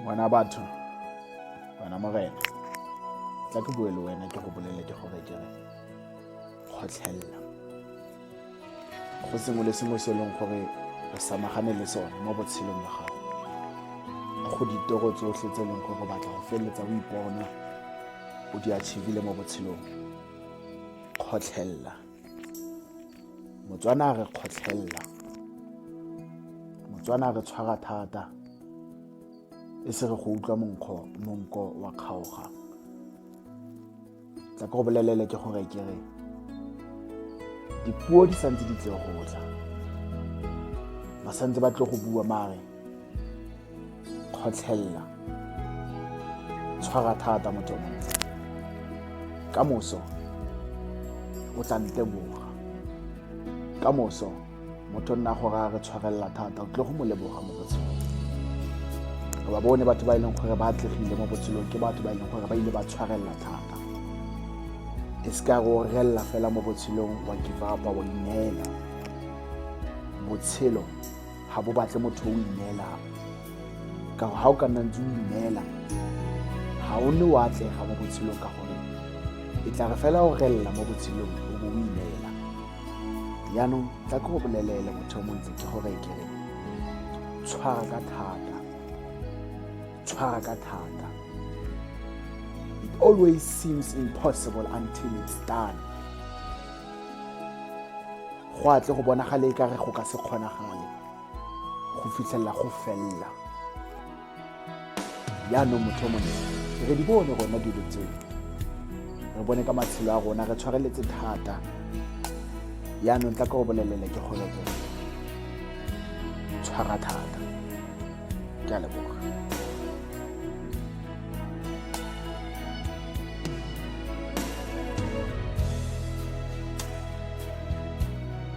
Ngwana batho, ngwana morena, tla ke bue le wena ke go bolele ke gore ke re kgotlhelela. Go sengwe le sengwe se e leng gore o samagane le sone mo botshelong jwa gago. Go ditoro tsotlhe tse e leng gore o batla go feleletsa o ipona o di achievile mo botshelong. Kgotlhelela. Motswana a re kgotlhelela. Motswana a re tshwara thata e se re go utlwa monkgo monko wa kgaoga. Tla ke go bolelele ke gore ke re dipuo di santse di tle go tla. Ba santse ba tle go bua mare kgotlhelela. Tshwara thata motho o montle. Ka moso o tla nteboga. Ka moso motho nna gore a re tshwarelela thata o tle go mo leboga mo botshelong. Re ba bone batho ba e leng gore ba atlegile mo botshelong ke batho ba e leng gore ba ile ba tshwarelela thata. E se ka re o relela fela mo botshelong wa give up wa ineela. Botshelo ga bo batle motho o ineelang. Ka gore ga o ka nna ntse o ineela ga o ne o atlega mo botshelong ka gore e tla re fela o relela mo botshelong o bo o ineela. Jaanong tla ke go bolelele motho o montle ke gore ke re tshwara ka thata, tshwara ka thata. It always seems impossible until it's done. Go a tle go bonagale e ka re go ka se kgonagale go fitlhelela go felela. Jaanong motho o montle re di bone rona dilo tseo, re bone ka matshelo a rona re tshwareletse thata. Jaanong tla ke go bolelele ke gore ke tshwara thata. Ke a leboga.